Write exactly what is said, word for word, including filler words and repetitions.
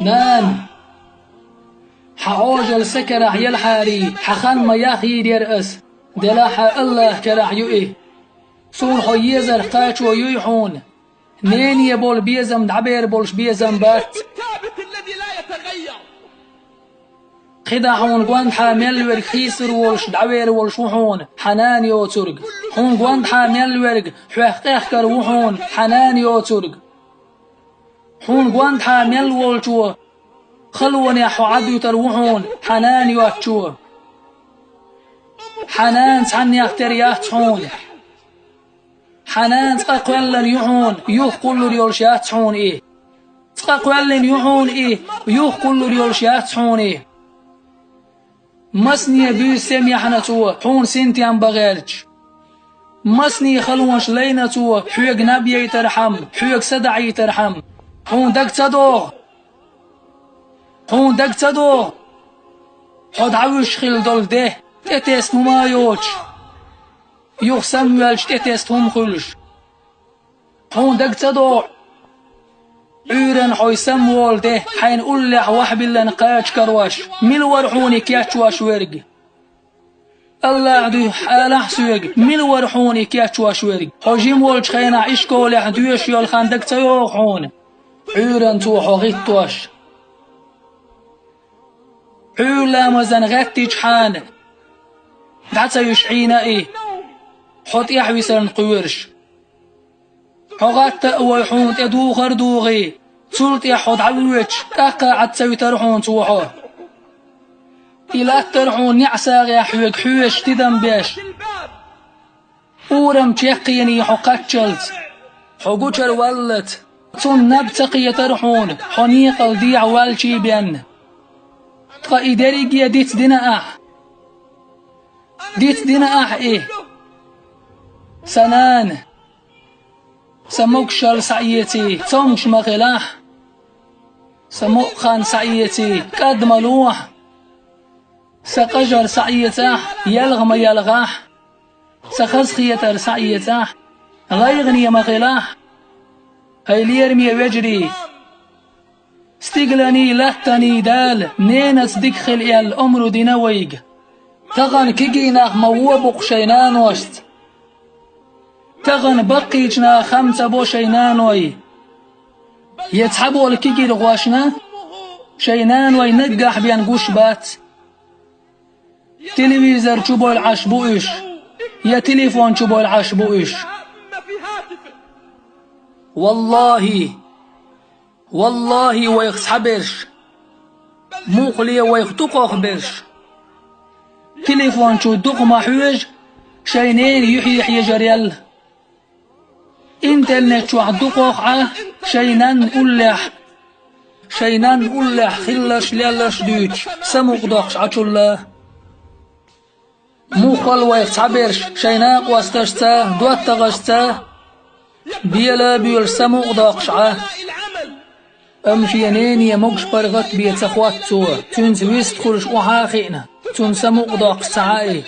Нана, хьан Ӏожалла сан карахь елахьарий, хьан хан ма яхйийр яра ас, делахь а АллахӀан карахь ю и. Суна хьо езарх кхачо юй хьуна. Нене болу безам дӀабер болуш безам бац. КхидӀа хьуна гондахьа мел верг хийсар волуш, дӀавер волуш ву хьуна, хьан нана йоцург. Хьуна гондахьа мел верг хьох къехкар ву хьуна, хьан нана йоцург. Хьуна гондахьа мел волчо халонехь хьо Ӏадуьтур ву хьуна, хьан нана йоцчо. Хьан нана цхьаннех тера яц хьуна. Хьан нана цкъа кхоьллина ю хьуна, юха кхуллур йолуш яц хьуна и. Цкъа кхоьллина ю хьуна и, юха кхуллур йолуш яц хьуна и. Масане буьйса сема яьхьна цо, хьуна синтем бан гӀерташ. Масане халонаш лайна цо, хьоьга наб яйтархьама, хьоьга са даӀийтархьама. Хьуна дага ца догӀу? Хьуна дага ца догӀу? Хьо дӀавуьжуш хилла долу де, тӀетесна хӀума а йоцуш, юха самавоьлча тӀетесна хӀума хуьлуш. Хьуна дага ца догӀу? Ӏуьйранна хьо самаволу де, хьайна уллехь вахьбиллина кхача карош, мила вара хьуна и кечвеш верг? АллахӀан дуьхьа алахь соьга, мила вара хьуна и кечвеш верг? Хьо жима волчу хенахь ишколехь доьшуш йолу хан дага ца йогӀу хьуна? Ӏуьйранна цо хьо гӀиттош. Ӏуьйра ламазан гӀеттичхьана, дӀа ца юьсуш Ӏийна и, хьо тӀаьхьависарна кхоьруш. Хьо гӀатта а вой, хьуна тӀе духар а дугӀий, цул тӀаьхьа хьо дӀавоьдуш, тӀаккха Ӏад ца витар хьуна цо хьо. И латтар хьуна неӀ сагӀехь хьоьга хьоьжуш тидам беш. Урам чекхъений хьо кхаччалц, хьо гучура валлалц, цунна наб ца кхетар хьуна, хьо некъал дехьа ваьлчий бен. Ткъа и дерриге дицдина ахь? Дицдина ахь и? Сан нана, сан могушалла схьаэций, цомгуш ма хилахь. Сан мукъа хан схьаэций, кӀад ма лохьа. Сан къажар схьаэцахь, елха ма елхахь. Сан хазахетар схьаэцахь, гӀайгӀане ма хилахь. ХӀай лераме вежарий! Стигланий, латтаний Дала ненаца дика хила аьлла омра дина вайга. Тахана кегий нах ма вон бу-кх шайн наношца. Тахана баккхийчу наха хам ца бо шайн наной. Я цхьаболу кегийрхошна шайн наной наггахь бен гуш бац. Телевизор чу бойла Ӏаш бу уьш, я телефон чу бойла Ӏаш бу уьш. ВаллахӀи, валлахӀи, вайх цхьаберш, муххале вайх дукхахберш, телефон чу дукха ма хьоьжу, шайн ненан юьхье хьежарел. Интернет чохь дукхах Ӏа шайн нанна уллехь, шайн нанна уллехь хилларш, лелларш дуьйцуш, самукъадоккхуш Ӏачул а. Муххал вайх цхьаберш шайн накъосташца, доттагӀашца бела а боьлуш самукъадоккхуш Ӏа. Амма шен нене могуш-паргӀат бен ца хотту цо, цуьнца вистхуьлуш охьа а хиъна, цунна самукъадоккхуш ца Ӏа и.